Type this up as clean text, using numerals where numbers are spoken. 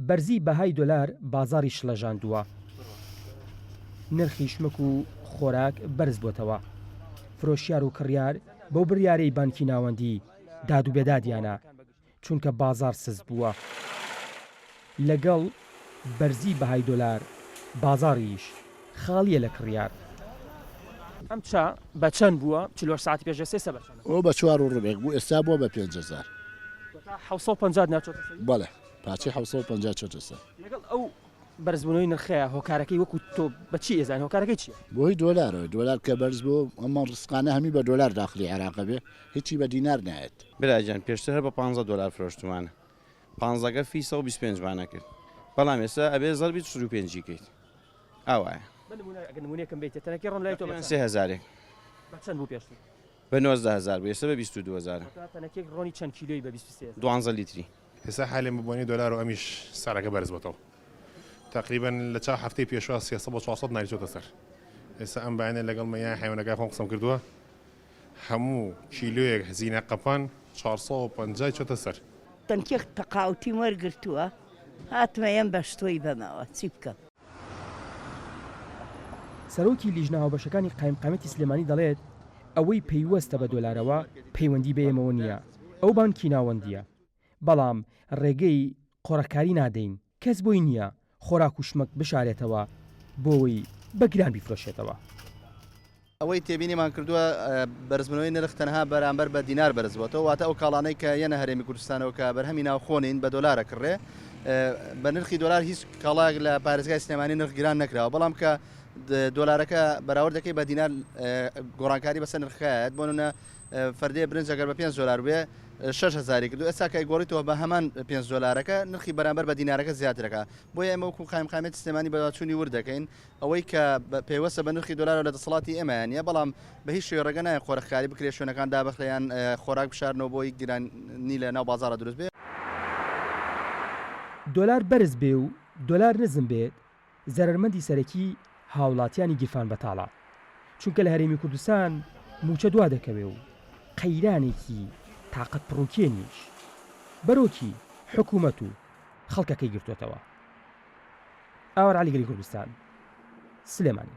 بەرزی بەهای دۆلار بازاڕی شڵەژاندووە. نرخی شمەک و خۆراک بەرزبووەتەوە. فرۆشیار و کڕیار بەو بڕیارەی بانکی ناوەندی داد و بێدادیانە، چونکە بازاڕ سست بووە. لەگەڵ بەرزی بەهای دۆلار بازاڕیش خاڵییە لە کڕیار. ئەم چا بە چەند بووە 48 سەعاتی پێش ئێستا ئێستا بە چەندە؟ ئەوە بە چوار و ڕبعێک بوو ئێستا بووە بە 5000. واتە 750 دینار چۆتە سەری؟ بەڵێ پارچەی 750 چۆتە سەر. لەگەڵ ئەو بەرزبوونەوەی نرخەیە هۆکارەکەی وەکو تۆ بە چی ئەزانی هۆکارەکەی چییە؟ بۆی دۆلارەوە دۆلار کە بەرز بوو ئەمە ڕسقانە هەمی بە دۆلار داخلی عێراقە بێ هیچی بە دینار نایەت. برا گیان پێشتر هەر بە پانزە دۆلار فرۆشتومانە پانزەکە فی 125 مان ئەکرد بەڵام ئێستا ئەبێ زەربی 45 ی کەیت ئاوایە. بە نمونە ئەگەر نمونەیەکم بەیتێ تەنەکەی ڕۆن لای تۆ بە چەند؟ سێ هەزارێک. بە چەند بوو پێشتر؟ بە 19 هەزار بوو ئێستا بە 22 هەزارە. واتە تەنەکەیەک ڕۆنی چەند کیلۆی بە 23 هەزار؟ دوانزە لیتری. ئێستا حالێن بە بۆنەی دۆلار و ئەمیش سعرەکە بەرز بۆتەوە تەقریبەن لە چاو هەفتەی پێشوە 300 بۆ 400 دیناری چۆتە سەر ئێستا ئەم بەیانە لەگەڵ مەیای حەیوانەکە خۆم قسەم کردووە هەموو کیلۆیەک زینە قەپان 450 چۆتە سەر. تەنکێک تەقاوتیم وەرگرتووە هاتمە یەم بەشتۆی بەمەوە چی بکەم. سەرۆکی لیژنە هاوبەشەکانی قایمقامیەتی سلێمانی دەڵێت، ئەوەی پەیوەستە بە دۆلارەوە پەیوەندی بە ئێمەوە نییە، ئەو بانکی ناوەندییە، بەڵام ڕێگەی قۆرخکاری نادەین، کەس بۆی نییە خۆراک و شمەک بشارێتەوە بۆوەی بە گران بیفرۆشێتەوە. ئەوەی تێبینیمان کردووە بەرزبوونەوەی نرخ تەنها بەرامبەر بە دینار بەرزبووەتەوە، واتە ئەو کاڵانەی کە یەنە هەرێمی کوردستانەوە کە بەرهەمی ناوخۆ نین بە دۆلار ئەکڕرێ، بە نرخی دۆلار هیچ کاڵایەک لە پارێزگای سلێمانی نرخ گران نەکراوە، بەڵام کە دۆلارەکە بەراورد دەکەی بە دینار گۆڕانکاری بەسەر نرخەکەیە، بۆ نمونە فەردەیە برنج ئەگەر بە پێنج دۆلار بێ شەش هەزاری کردو ئێستا کە ئەیگۆڕیتەوە بە هەمان پێنج دۆلارەکە نرخی بەرامبەر بە دینارەکە زیاترەکە بۆیە ئێمە وەکو قایمقامیەتی سلێمانی بەدواچوونی ورد دەکەین ئەوەی کە پەیوەستە بە نرخی دۆلارەوە لە دەسەڵاتی ئێمەیان نییە بەڵام بە هیچ شێوەیەک ڕێگە نایەن قۆرخکاری بکرێت شوێنەکان دابخرێ یان خۆراک بشارنەوە بۆی گرانی لە ناو بازاڕا دروست بێ. دۆلار بەرز بێ و دۆلار نزم بێت زەرەرمەندی سەرەکی هاوڵاتیانی گیرفان بەتاڵە، چونکە لە هەرێمی کوردستان مووچە دوا دەکەوێ و قەیرانێکی تاقەت پڕوکێنیش بەرۆکی حکومەت و خەڵکەکەی گرتۆتەوە. ئاوار عەلی گەلی کوردستان، سلێمانی.